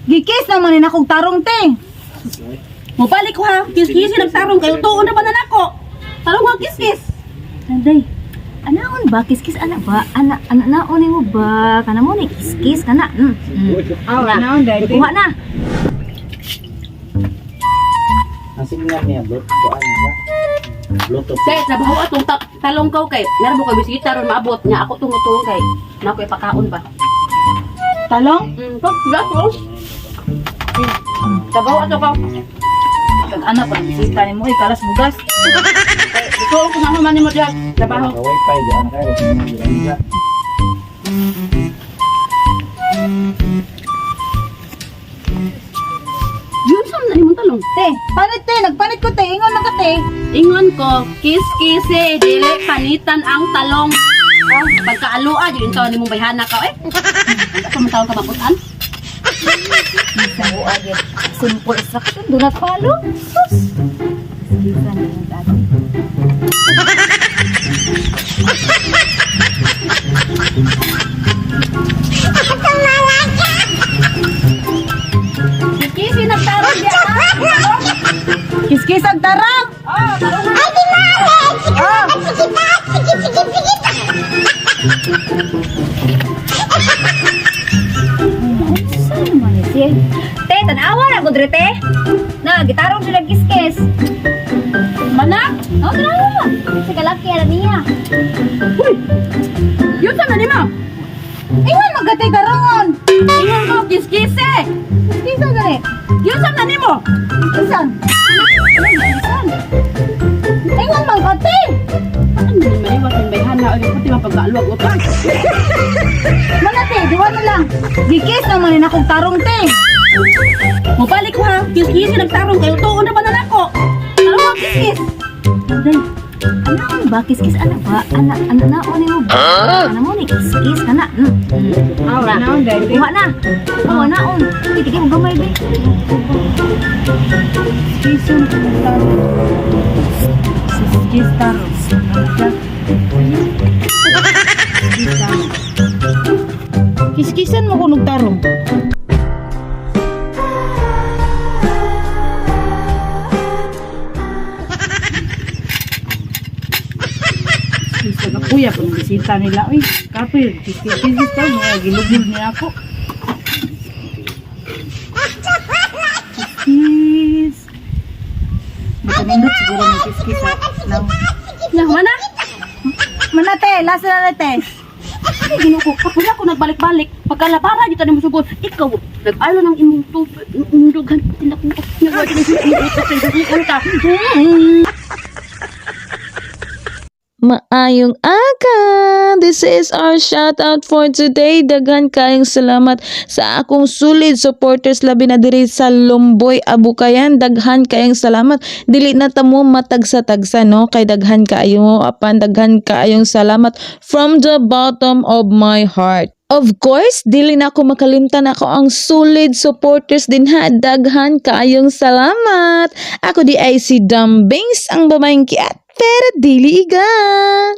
Gikis naman ni nakong tarong, te. Mobalik ko ha. Kiss-kiss nagtarong kayo tuon na ba na nako? Tarong ha kiss-kiss. Anday. Anaon ba kiskis ana ba? Ana ana naon nimo ba? Kana mo ni kiskis kana. Aw, Na. naon dai, te. Kuha na. Ang signal niya, kuan siya. Bluetooth. Kay trabaho atong talong kaw kay. Narbo ka bisita ron maabot nya ako tungutong kay. Nako ipakaon ba. Talong? Pag gato. Trabaho ato ka. Kag ana pa bisita nimo, eh, kalas bugas. Ikaw ko na human nimo diha. Trabaho. Sa wifi, diyan kayo. Signal diyan siya. Yun sa na nimong talong. Te, panit te, nagpanit ko te, ingon lang ka te. Ingon ko, kiss kiss eh, dili panitan ang talong. Oh, pagkaalua jud intaw nimong bayhana ka eh. Ang pa man tawon ka maputan. Sa buha gyud. Simple instruction, do not follow. Sus. Kiskisan na yung dati. Kiss kiss nagtarong diha. Kiskis ang tarong. Oh, tarong. Ah. Saan naman ni siya? Te, tanawa na ko dire, te. Na, gitarong sila kiskis. Manak. No, tanawa. Sa kalaki ala niya. Uy. Yun sa na nimo. Ingon man ka te tarongon. Ingon ko, kiss kiss eh. Kiskisan gani. Yun sa na nimo. Kiskisan. Kisan. Ingon man ka te. Ano ni maliwas ang bayhana o puti man pagkaaluag utan. Mana te, duwa na lang. Gikis naman ni nakong tarong te. Mobalik ko ha, kiss kiss nagtarong kayo tuon na ba na nako? Tarong ha kiss kiss. Anday. Anaon ba kiskis ana ba? Ana ana naon nimo ba? Kana mo ni kiskis kana. Aw, Na. naon dai, te. Kuha na. Oh, naon. Titigil mo gamay be. Kiskisan tarong. Kiskis tarong. Kiskisan mo kunog tarong. Isa ka kuya kung bisita nila. Uy, kapoy, kiskis to, mga gilugil niya ako. Kiskis. Makamindot siguro ng kiskis ha. Na mana? Mana te, lasa na te. Ay, ginoo ko, kapuya ko nagbalik-balik. Pagkalabara dito nimo sugod, ikaw nag-alo ng imong tubig, imong dugan tindak mo. Maayong aga! This is our shoutout for today. Daghan kayong salamat sa akong solid supporters labi na diri sa Lumboy, Abukayan. Daghan kayong salamat. Dili na ta mo matagsa-tagsa no kay daghan kaayo apan daghan kaayong salamat from the bottom of my heart. Of course, dili na ako makalimtan ako ang solid supporters din ha. Daghan kaayong salamat. Ako di ay si Dambings ang babaeng kiat pero dili igan.